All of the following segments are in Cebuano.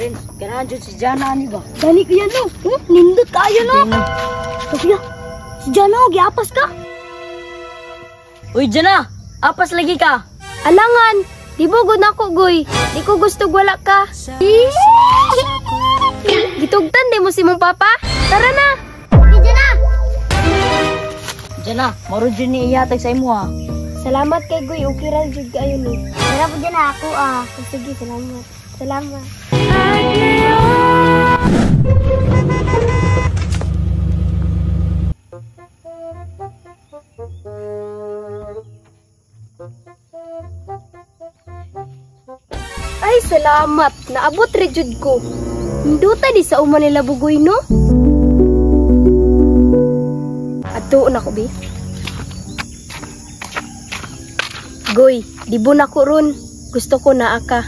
Renz, ganahan dyan si Jana ani ba? Gani kuya no. Nindot kayo no. Kuya, si Jana oh, giapas ka. Uy Jana, apas lagi ka. Alangan, di bugod nako goy. Di ko gusto wala ka. Gitugtan di mo si mong papa. Tara na. Di Jana. Jana, maro dyan ni ihatag sa imo ha. Salamat kay Goy, okay ra jud kaayo ni. Tara po Jana ako ah. Sige, salamat. Salamat. Ay, salamat. Naabot re jud ko. Hinduta di sa uma nila Bugoy, no? Adto na ko, bi. Goy, dibo na ko ron. Gusto ko naa ka.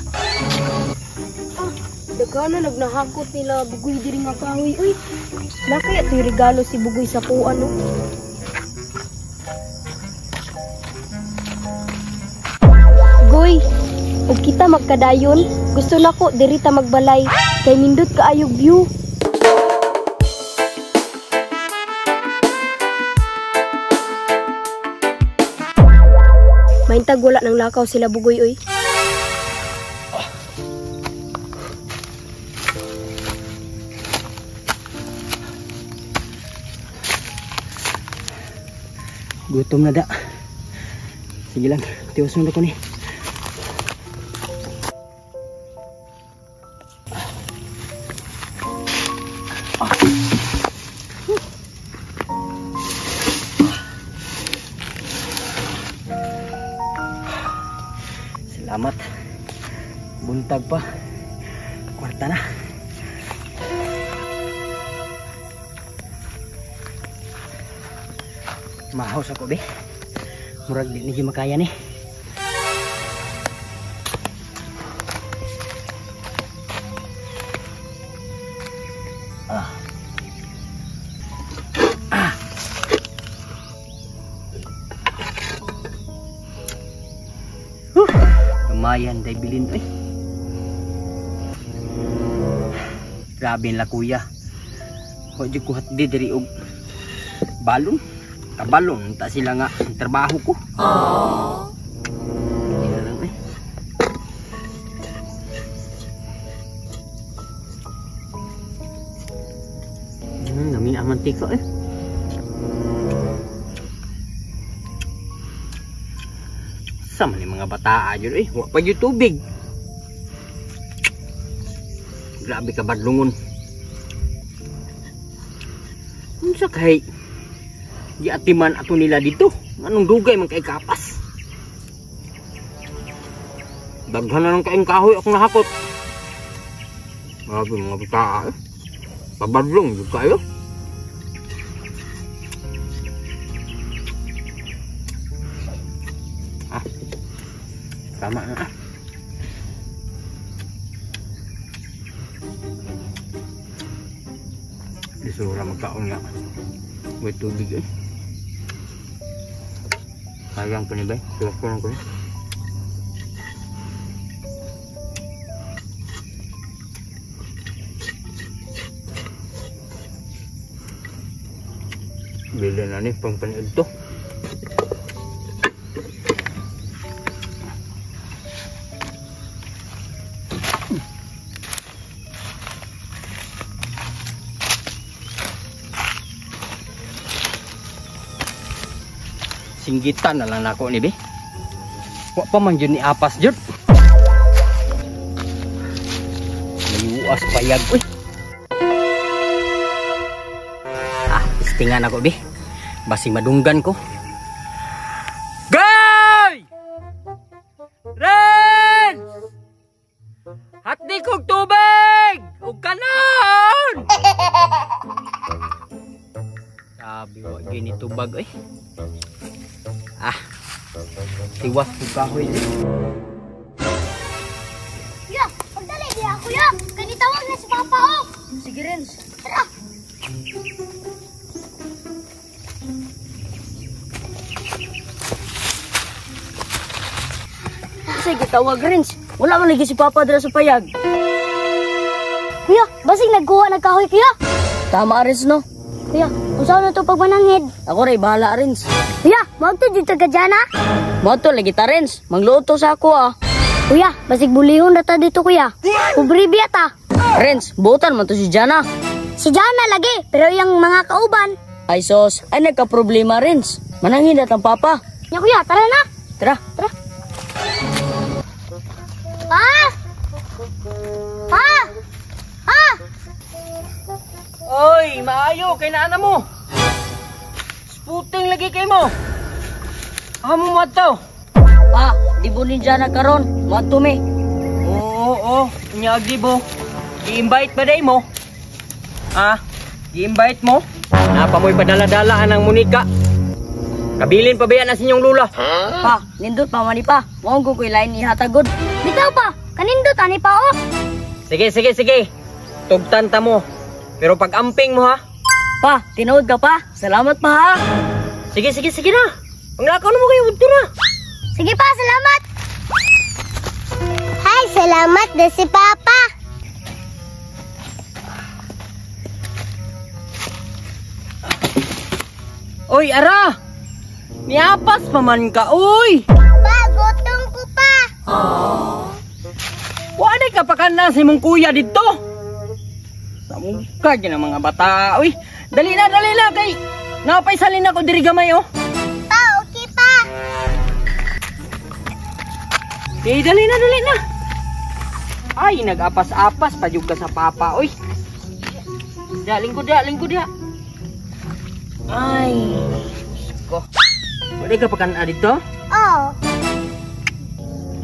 Dagana nagnahakot nila Bugoy diri nga kahoy. Uy, nakaya to'y regalo si Bugoy sa kuan, no? Goy, ug kita magkadayon, gusto nako diri ta magbalay kay nindot kaayog view. Maintag wala nang lakaw sila Bugoy, oy. Gutom na da. Sige lang, tiwason na ko ni. Salamat. Buntag pa. Kwarta na. Mahaw sa ko be. Murag di ni makaya ni. Kamayan day bilin oy. Grabe la kuya. Wa jud ko hatdi diri og balon. Kabalon ta sila nga ang trabaho ko. Aww. Nami ang mantika eh. Sama ni mga bataa jud eh, wa pa jud tubig. Grabe ka badlungon. Unsa kay giatiman ato nila dito? Anong dugay man kay kapas? Daghan na ng kaing kahoy akong nahakot. Grabe mga bataa eh. Pabadlong jud kayo. Ah. Tama na ah. Disura magkaon nga. May tubig eh. Sayang pa ni bay. Siwak ko lang ko. Bili na ni pang paniud to. Singgitan na lang nako ni be. Wa pa man jud ni apas jud. Mayuas payag oy. Ah, istingan ako be. Basing madunggan ko. Gay! Ren! Hatdi kog tubig! Ug kanon! Sabi wa gini tubag oy. Ah, tiwas ko kahoy. Kuya, pagdali diya kuya. Kanitawag na si Papa oh. Sige Renz. Tara. Sige, tawag Renz. Wala man lagi si Papa dira sa payag. Kuya, basig nagkuha nagkahoy kuya. Tama, Rins, no? Kuya, unsa na to pagmananghid? Ako ray bahala, Rins. Kuya, maagto jud ta ka Jana. Mo to lagi ta, Rins. Mangluot to sa ako ah. Kuya, basig bulihon na ta dito kuya. Pobre biya ta. Rins, buotan man to si Jana. Si Jana lagi, pero yung mga kauban. Ay sos, ay nagka-problema, Rins. Manangin na tang papa. Nya kuya, tara na. Tara. Tara. Pa! Pa! Pa! Oy, maayo kay naana mo. Sputing lagi kay mo. Amo mo ataw. Pa, di bo ni Jana karon. Moadto mi. Oo, oo, unya di bo. I-invite ba day mo? Ah, i-invite mo? Napa mo'y padala-dala anang Monica. Kabilin pa ba yan as inyong lula? Pa, nindot pa man ni pa. Mao ko ko'y lain ihatagod. Bitaw pa, kanindot ani pa oh. Sige, sige, sige. Tugtan ta mo. Pero pag amping mo ha. Pa, tinuod ka pa. Salamat pa ha. Sige, sige, sige na. Panglakaw na mo kayo, udto na. Sige pa, salamat. Hi, salamat na si Papa. Oy, ara! Niapas pa man ka, oy! Pa, gutom ko pa. Wa na ka pa sa imong kuya dito. Sa mukha gyud ang mga bata, oy. Dali na kay napaysalin ako diri gamay oh. Pa, okay pa. Eh, dali na, dali na. Ay, nag-apas-apas pa jud ka sa papa, oy. Da, lingkod da, lingkod da. Ay, ko. Wala ka pa kan dito? Oh.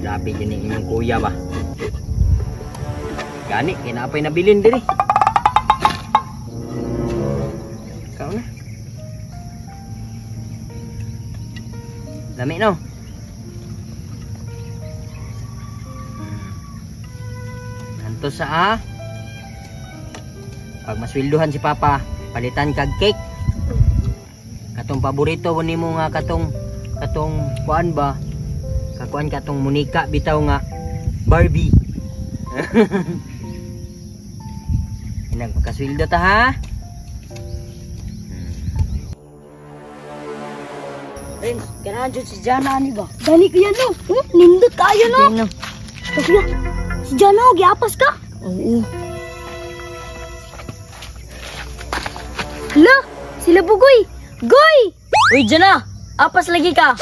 Grabe yun yung inyong kuya ba? Gani, kinapay nabilin diri. Ikaw na. Lami no? Nanto sa ah. Pag masweldohan si Papa, palitan kag cake. Katong paborito mo nimo nga katong kuan ba? Kakuan katong Monica bitaw nga Barbie. Inang pagkasweldo ta ha. Rins, ganahan jud si Jana ani ba? Gani kuya no. Nindot kaayo no. Sige na. Pa, kuya, si Jana oh, giapas ka. Oo. Hala, sila bugoy. Goy! Uy, Jana, apas lagi ka.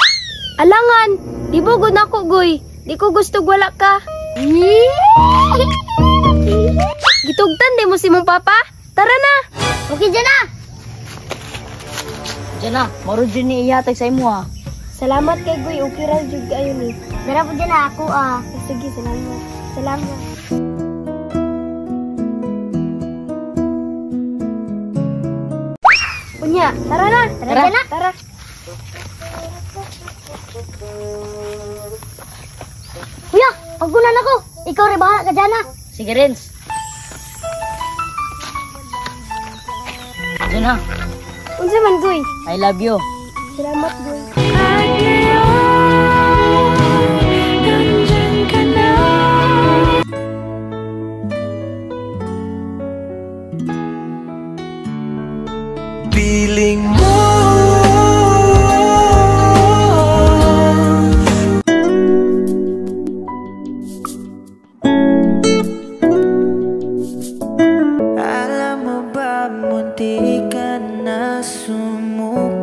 Alangan, di bugod nako goy. Di ko gusto wala ka. Gitugtan di mo si mong papa. Tara na. Okay, Jana. Jana, maro jud ni ihatag sa imo ah. Salamat kay Goy, okay ra jud kaayo ni. Dara po Jana ako ah. Sige, salamat. Salamat. Unya, tara na. Tara, Tara. Jana. Tara. Kuya, pagkunan ako. Ikaw rin bahala ka Jana. Sige, Rins. Jana, Unsa man Goy? I love you. Salamat Goy. Piling mo Alam mo ba muntik ka na sumuko.